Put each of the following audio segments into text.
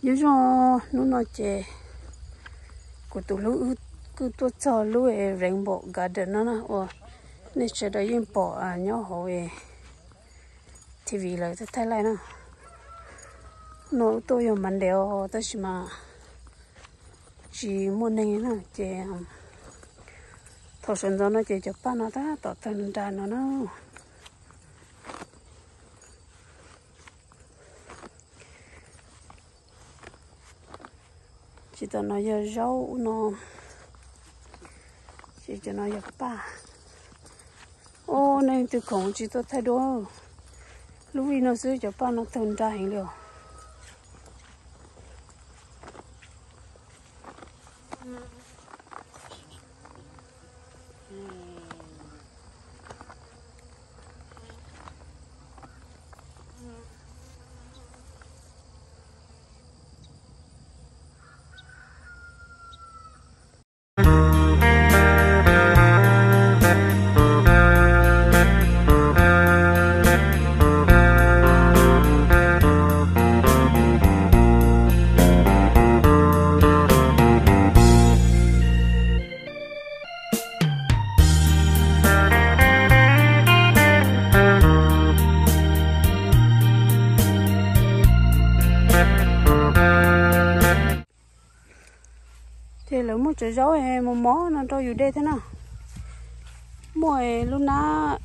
Nyob zoo, hnub no ces kuv tus hlub wb kuj tuaj txog lub Rainbow Garden no na, uas nej sawv daws yeej pom nyob hauv T V lawv thaij thaij laij na. No wb tuaj yog Monday os, tab sis mas tsis muaj neeg na ces thaum sawv ntxov no ces cov paj no tab tom tawg nra no na. Ces tom no yog zaub no, ces cov no yog paj. Ub, neeg twg khoom tsis tuaj thaij duab. Lub vij no xwb cov paj no tawg nra heev li os. Ces lawv muaj cov zaub mos mos no rau yus de thiab na. Muaj lub nab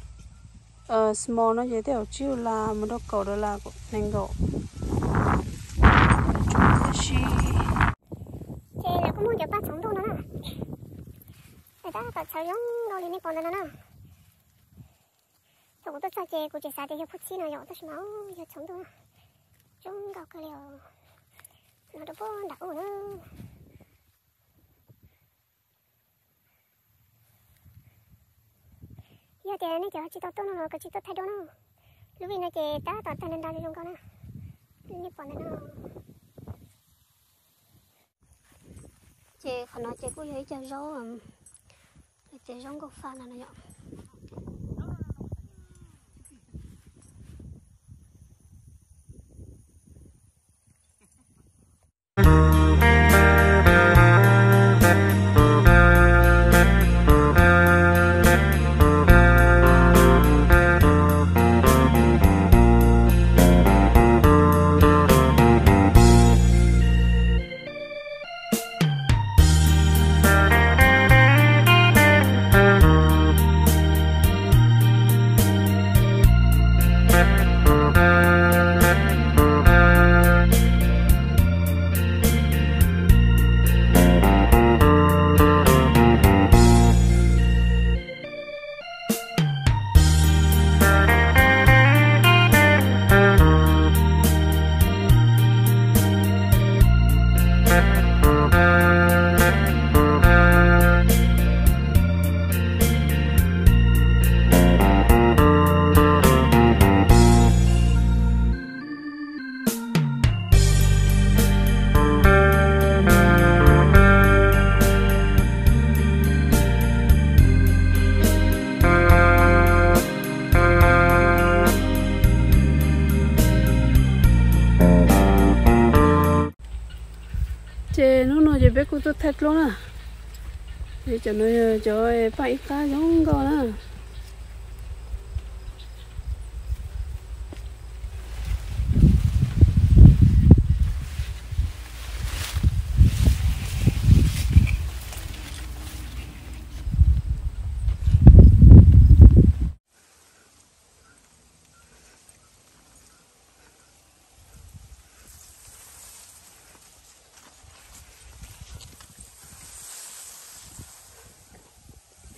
small no ces tej zaum tsib dollar mus rau kaum dollar, nees nkaum. Ces lawv kuj muaj cov paj txhoov ntuj no na. Lawv tab tom txhawv zoo nkauj li nej pom ntawm no na. Thaum kuv tuaj txog ces kuv tseem xav tias yog phub txhib no yom, tab sis mas yog txhoov ntuj na. Zoo nkauj kawg li os. No rau puag nram ub na. Yog tias nej cov tsis tau tuaj no los kav tsij tuaj thaij duab na. Lub vij no ces tab tom tawg nra nra zoo nkauj na. Nej pom ntawm no. Ces qhov no ces kuj yog ib co zaub, ces zaub nkauj faj no no yom. Ces hnub no ces peb kuj tuaj thaij duab na. Ces cov no yog cov paj ib qab zoo nkauj na.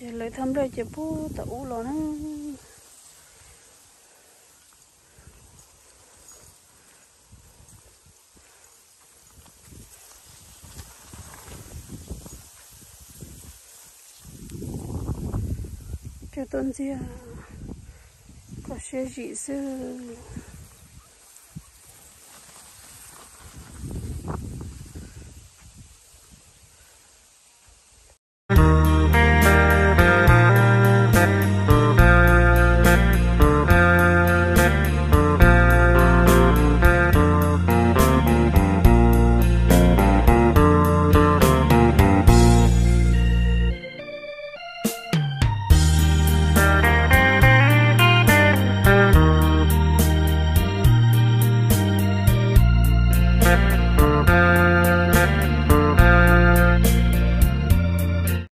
Ces lawv thaj nplej ces puag tom ub los na. Cov tuaj ntxiag kom siab zim xwb.